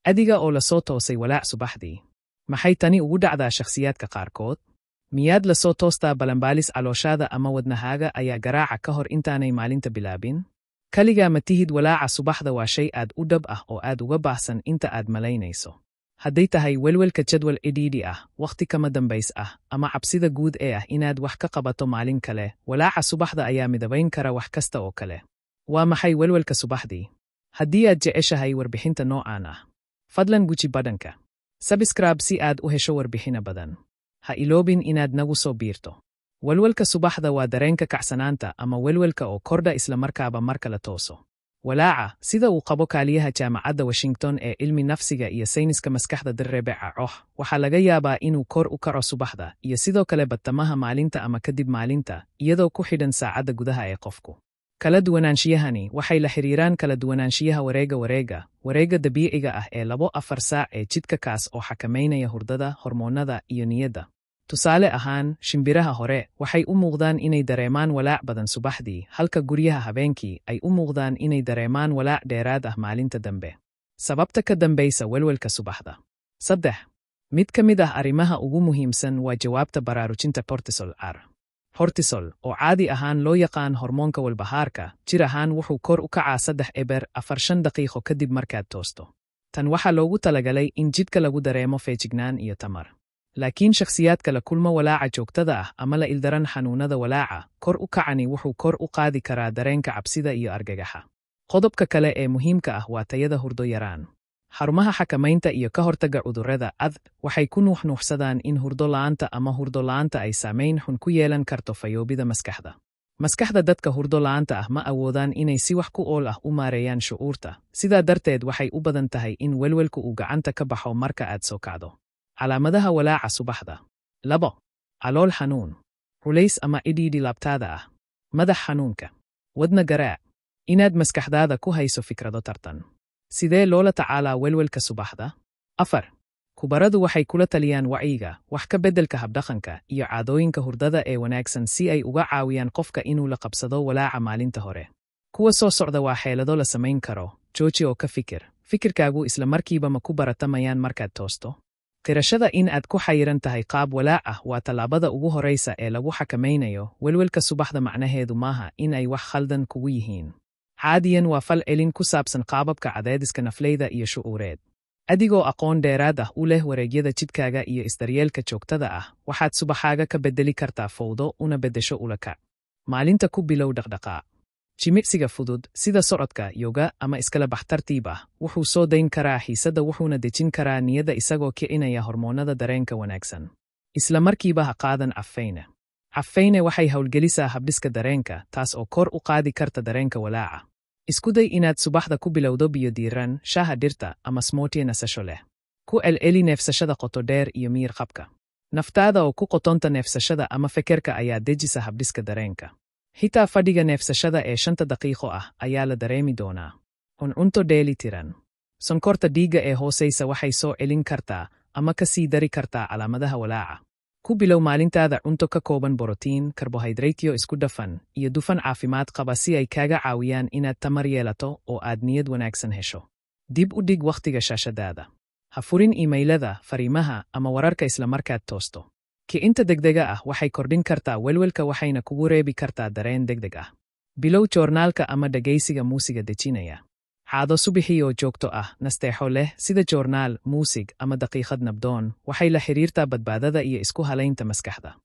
Adiga oo la soo toosay walaac subaxdii. Maxay tani ugu dhacdaa shakhsiyaadka qaarkood? Miyaad la soo toostaa balanbaalis calooshaada ama wadnahaaga ayaa garaaca ka hor intaanay maalinta bilaabin? Kaligaa ma tihid. Walaaca subaxda waa shay aad u dhab ah oo aad uga baahsan inta aad malaynayso. Hadday tahay welwelka jadwal cidhiidhi ah, wakhti kama dambays ah, ama cabsida guud ee ah inaad wax ka qabato maalin kale, walaaca subaxda ayaa midabayn kara wax kasta oo kale. Waa maxay welwelka subaxdii? Haddii aad jeceshahay warbixinta noocaan ah, fadlan guji badhanka subscribe si aad u hesho warbixina badan. Ha iloobin inaad nagu soo biirto. Welwelka subaxda waa dareenka kacsanaanta ama welwelka oo kordha islamarkaaba marka la tooso. Walaaca, sida uu qabo kaaliyaha Jaamacadda Washington ee cilmi nafsiga iyo sayniska maskaxda Dr Rebecca Koch, waxaa laga yaabaa inuu kor u kaco subaxda iyo sidoo kale badtamaha maalinta ama kadib maalinta, iyadoo ku xidhan saacadda gudaha ee qofku. Kala duwanaanshiyahani waxay la xiriiraan kala duwanaanshiyaha wareegga dabiiciga ah ee 2 4 saac ee jidhka, kaas oo xakamaynaya hurdada, hormoonnada iyo niyadda. Tusaale ahaan, shimbiraha hore waxay u muuqdaan inay dareemaan walaac badan subaxdii, halka guryaha habeenkii ay u muuqdaan inay dareemaan walaac dheeraad ah maalinta dambe. Sababta ka dambaysa welwelka subaxda. 3. Mid ka mid ah arrimaha ugu muhiimsan waa jawaabta baraarujinta cortisol r. Cortisol, oo caadi ahaan loo yaqaan hormoonka walbahaarka, jir ahaan wuxuu kor u kacaa 3.0 4 5 daqiiqo kadib markaad toosto. Tan waxaa loogu talagalay in jidhka lagu dareemo feejignaan iyo tamar. Laakiin shakhsiyaadka la kulma walaaca joogtada ah ama la ildaran xanuunada walaaca, kor u kacani wuxuu kor u qaadi karaa dareenka cabsida iyo argagaxa. Qodobka kale ee muhiimka ah waa tayada hurdo yaraan. Xarumaha xakamaynta iyo ka hortagga cudurrada CDC waxay ku nuuxnuuxsadaan in hurdo la'aanta ama hurdo la'aanta ay saamayn xun ku yeelan karto fayoobida maskaxda. Maskaxda dadka hurdo la'aanta ah ma awoodaan inay si wax ku ool ah u maareeyaan shucuurta, sidaa darteed waxay u badan tahay in welwelku uu gacanta ka baxo marka aad soo kacdo. Calaamadaha walaaca subaxda. 2. Calool xanuun. Culays ama cidhiidhi laabtaada ah. Madax xanuunka. Wadna garaac. Inaad maskaxdaada ku hayso fikrado tartan. Sidee loola tacaalaa welwelka subaxda? 4. Khubaradu waxay kula taliyaan wacyiga, wax ka beddelka habdhaqanka iyo caadooyinka hurdada ee wanaagsan si ay uga caawiyaan qofka inuu la qabsado walaaca maalinta hore. Kuwa soo socda waa xeelado la samayn karo. Jooji oo ka fikir. Fikirkaagu isla markiiba ma ku baratamayaan markaad toosto? Qirashada in aad ku xayiran tahay qaab walaac ah waa tallaabada ugu horraysa ee lagu xakamaynayo welwelka subaxda. Macnaheedu maaha in ay wax khaldan kugu yihiin. Caadiyan waa fal celin ku saabsan qaababka cadaadiska nafleyda iyo shucuureed. Adigoo aqoon dheeraad ah u leh wareegyada jidhkaaga iyo isdaryeelka joogtada ah, waxaad subaxaaga ka beddeli kartaa fowdo una beddesho ulakac. Maalinta ku bilow dhaqdhaqaaq. Jimicsiga fudud sida socodka, yoga ama iskala bax tartiib ah wuxuu soo dayn karaa xiisadda wuxuuna dejin karaa niyadda isagoo kicinaya hormoonnada dareenka wanaagsan. Isla markiiba ha qaadan caffeine. Caffeine waxay howlgelisaa habdhiska dareenka, taas oo kor u qaadi karta dareenka walaaca. Isku day inaad subaxda ku bilowdo biyo diiran, shaaha dhirta ama smoothie nasasho leh. Ku celceli neefsashada qoto dheer iyo miyir qabka. Naftaada oo ku qotonta neefsashada ama fekerka ayaa dejisa habdhiska dareenka. Xitaa fadhiga neefsashada ee 5-ta daqiiqo ah ayaa la dareemi doonaa. Cun cunto dheeli tiran. Sonkorta dhiigga ee hoosaysa waxay soo celin kartaa ama ka sii dari kartaa calaamadaha walaaca. Ku bilow maalintaada cunto ka kooban borotiin, karbohaydraytyo isku dhafan, iyo dufan caafimaad qaba si ay kaaga caawiyaan inaad tamar yeelato oo aad niyad wanaagsan hesho. Dib u dhig wakhtiga shaashadaada. Ha furin iimaylada, fariimaha ama wararka isla markaad toosto. Kicinta degdega ah waxay kordhin kartaa welwelka waxayna kugu reebi kartaa dareen degdeg ah. Bilow joornaalka ama dhegaysiga muusiga dejinaya. Caado subixii oo joogto ah, nasteexo leh, sida joornaal, muusig ama daqiiqad nabdoon, waxay la xiriirtaa badbaadada iyo isku halaynta maskaxda.